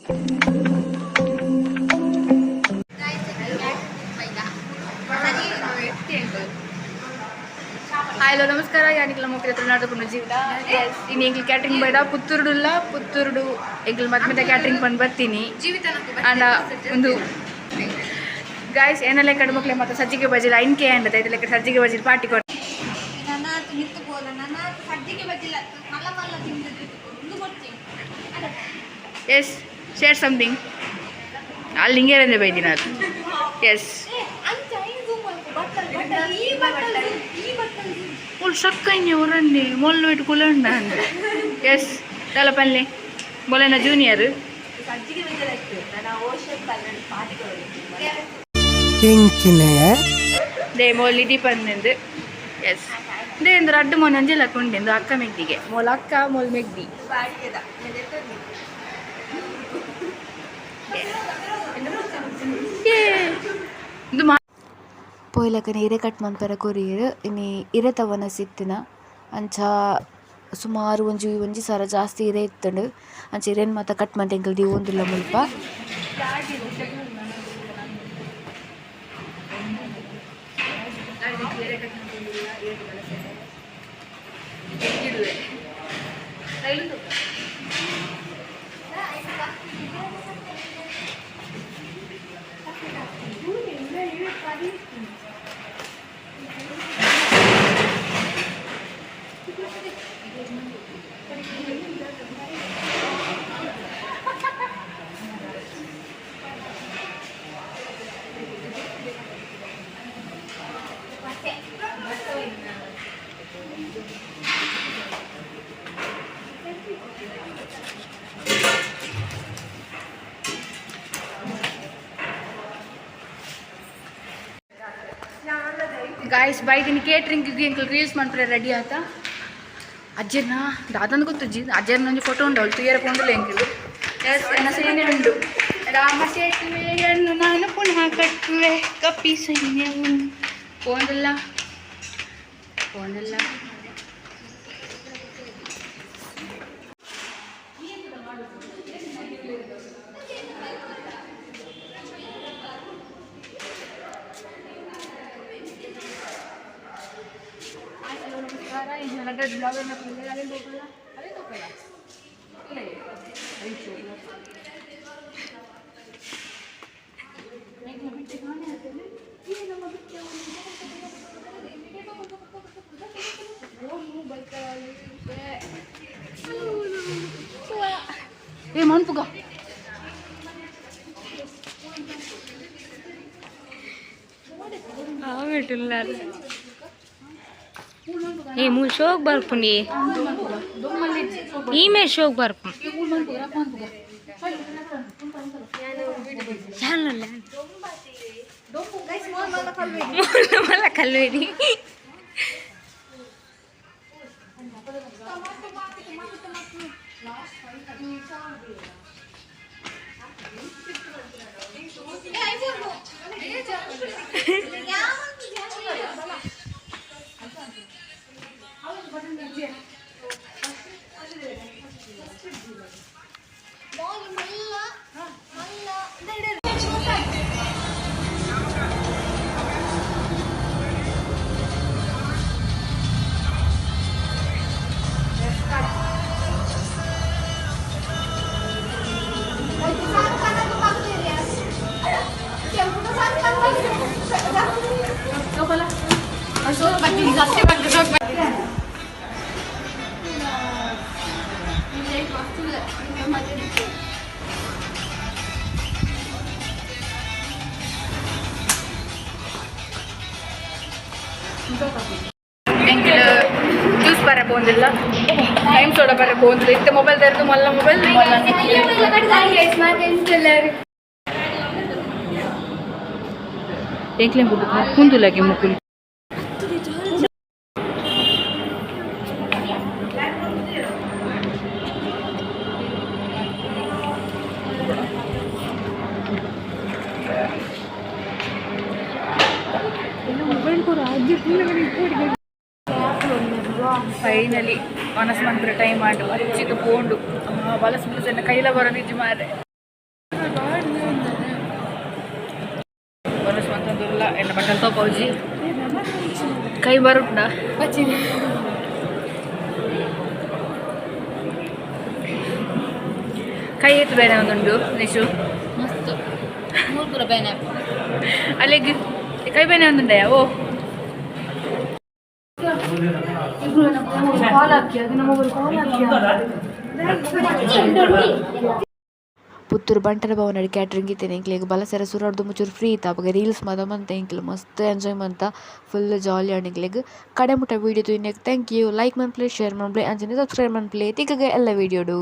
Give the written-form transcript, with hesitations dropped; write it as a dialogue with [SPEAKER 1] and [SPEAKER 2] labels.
[SPEAKER 1] Hi, hello, ನಮಸ್ಕಾರ. ಯಾನಿಕ್ಲ ಮೊಕ್ಲೆ ತುಳುನಾಡ ಪುಣ ಜೀವನ. ಎಸ್, ಇನ್ನು ಎಂಕ್ಲು ಕ್ಯಾಟ್ರಿಂಗ್ ಬೈದ ಪುತ್ತೂರುಡುಲ್ಲ. ಪುತ್ತೂರುಡು ಎಂಕ್ಲು ಮದ್ಮೆದ ಕ್ಯಾಟ್ರಿಂಗ್ ಪಂಡ್ ಬರ್ತೀನಿ. ಆಂಡ ಒಂದು ಗಾಯ್ಸ್, ಏನಲ್ಲ ಕಡೆ ಮಕ್ಳೆ ಮತ್ತೆ ಸಜ್ಜಿಗೆ ಬಜಿಲ್ ಐನ್ಕೆ ಅಂಡದ ಐತೆ ಲೆಕ್ಕ ಸಜ್ಜಿಗೆ ಬಜಿಲ್ ಪಾರ್ಟಿ ಕೊಟ್ಟು.
[SPEAKER 2] ನನ್ನಾತ್ ಮಿತ್ತು ಪೋಲ, ನನ್ನಾತ್ ಸಜ್ಜಿಗೆ ಬಜ್ಜಿಲ್ಲ, ಮಲ್ಲ ಮಲ್ಲ ತಿಂದು ಒಂದು ಕೊಡ್ತೀನಿ.
[SPEAKER 1] Yes, share something. ಅಲ್ಲಿ ಹಿಂಗೆ ಬೈದಿನ ಅದು. ಎಸ್.
[SPEAKER 2] ಅಂಚ ಐದು ಝೂಮ್ ಮಲ್ಪು. ಬಟ್ಟಲ್ ಬಟ್ಟಲ್, ಈ ಬಟ್ಟಲ್ zoom, ಈ ಬಟ್ಟಲ್ zoom.
[SPEAKER 1] ಮುಲ್ ಸಕ್ಕಂಜೆ ಒರಂಡೆ ಮೊಲ್ಲು ಇಟ್ಟು ಕುಲಂಡ. ಎಸ್, ದಾಲ ಪಲ್ಲೆ ಮೊಲೆನ ಜೂನಿಯರ್.
[SPEAKER 3] ಸಜ್ಜಿಗೆ ಬಜ್ಜಿಲ್ ಅಷ್ಟು ನಾನು ಓಷನ್ ಪಲ್ಲೆ ಪಾರ್ಟಿ ಕೊಡೋದು.
[SPEAKER 4] ಎಂಚಿನ?
[SPEAKER 1] They ಮೋಲಿ ದೀಪಂದು. ಎಸ್, they ಅಂದ್ರೆ ಅಡ್ಡು ಮೊನ್ನೆ ಅಂಜೆಲ್ಲ ಕೊಂಡಿಂದು ಅಕ್ಕ ಮೆಗ್ದಿಗೆ. ಮೋಲ ಅಕ್ಕ, ಮೋಲ್ ಮೆಗ್ದಿ.
[SPEAKER 3] ಪಾರ್ಟಿದ.
[SPEAKER 1] ಏ, ಇದು ಮಾ
[SPEAKER 5] ಪೋಯಿಲಕನೆ ಇರೆ ಕಟ್ ಮನ್ಪೆರ ಕೊರಿಯೆರ್. ಇನಿ ಇರೆತ ವನಸ್ ಇತ್ತಿನ. ಅಂಚ ಸುಮಾರು ಒಂಜಿ ಒಂಜಿ ಸರ ಜಾಸ್ತಿ ಇರೆ ಇತ್ತುಂಡು. ಅಂಚ ಇರೆನ್ ಮಾತ ಕಟ್ ಮಂತ್ ಎಂಕುಲು ದೀವೊಂದುಲ್ಲ ಮುಲ್ಪ.
[SPEAKER 1] ಗಾಯ್ಸ್, ಬೈದಿನಿ ಕೇಟ್ರಿಂಗ್ ಎಂಕಲ್ ರೀಲ್ಸ್ ಮನ್ಪರೆ ರೆಡಿ ಆತ. ಅಜ್ಜೆರ್ನ ದಾದನ್ ಗೊತ್ತುಜ್ಜಿ. ಅಜ್ಜೆರ್ನ ಒಂಜಿ ಫೋಟೋ ಉಂಡು, ಅವಳು ತುಯ್ಯರ ಪೋಂಡುಲ ಎಂಕಲು. ಎಸ್, ಎನ್ನ ಸೇನೆ ಉಂಡು. ರಾಮ ಸೇತುವೆಯನ್ನು ನಾನು ಪುನಃ ಕಟ್ಟುವೆ, ಕಪಿ ಸೈನ್ಯವು ಪೋಂದಲ್ಲ ಪೋಂದಲ್ಲ. ನಮಸ್ಕಾರ. ಬ್ಲಾಗ್ ಅಲ್ಲೇನು ಹೋಗಲ್ಲ, ಅಲ್ಲೇನು ಹೋಗಲ್ಲ. ಇಲ್ಲ. ಏ, ಮನ್ಪುಗ.
[SPEAKER 6] ಏ, ಮೂಲು ಶೋಕ್ ಬರ್ಪುಂಡಿ, ಈಮೆ ಶೋಕ್ ಬರ್ಪು. ಚಾನಲ್ ಮಲ್ಲ ಕಲ್ವೇರಿ.
[SPEAKER 2] ಮಲ್ಲ ಮಲ್ಲ.
[SPEAKER 1] ಎಂಕಲ್ ಜ್ಯೂಸ್ ಬರ ಪೋಂದಿಲ್ಲ, ಟೈಮ್ ಸೋಡ ಬರ ಪೋಂದಿಲ್ಲ. ಇತ್ತೆ ಮೊಬೈಲ್ ತೆರೆದು ಮಲ್ಲ ಮೊಬೈಲ್. ಎಂಕ್ಲೆ ಕುಂದುಲಾಗಿ ಮುಕುಲ್. ಫೈನಲಿ ಮನಸ್ಸು ಮಂತ್ರ ಟೈಮ್ ಆಂಡು. ಅಚ್ಚಿಗೆ ಪೋಂಡು ಬಲಸ್ ಬಲಸ್ ಕೈಲ ಬರೋ ನಿಜ ಮಾರೆ. ಎನ್ನ ಬಟ್ಟಲ್ ತೋಪೌಜಿ ಕೈ ಬರುಂಡ. ಕೈ ಎತ್ತು ಬೇನೆ ಒಂದುಂಡು ನಿಶು.
[SPEAKER 6] ಮಸ್ತ್ ಮೂರು ಪೂರ ಬೇನೆ.
[SPEAKER 1] ಅಲ್ಲಿಗೆ ಕೈ ಬೇನೆ ಒಂದುಂಡಯ ಓ ಕಾಲ್ ಹಾಕಿ ಅದು ನಮ್ಮ ಕಾಲ್ ಹಾಕಿ.
[SPEAKER 5] ಪುತ್ತೂರು ಬಂಟರ ಭವನಡ್ ಕ್ಯಾಟ್ರಿಂಗ್ ಇತ್ತಿನ ಎಂಕ್ಲೆಗ್ ಬಲಸೆರೆ ಸುರರ್ದು ಮುಚೂರು ಫ್ರೀ ಇತ್ತ. ಅಪಗ ರೀಲ್ಸ್ ಮಾತ ಮಂತ ಎಂಕ್ಲು ಮಸ್ತ್ ಎಂಜಾಯ್ ಮಂತ ಫುಲ್ ಜಾಲಿ ಆಂಡ್ ಎಂಕ್ಲೆಗ್. ಕಡೆ ಮುಟ ವೀಡಿಯೋ ತೂಯಿನೆಕ್ thank you. Like ಮನ್ಪುಲೆ, ಶೇರ್ ಮನ್ಪುಲೆ, ಅಂಚನೆ ಸಬ್ಸ್ಕ್ರೈಬ್ ಮನ್ಪುಲೆ. ತಿಕ್ಕುಗ ಎಲ್ಲ ವೀಡಿಯೋಡು.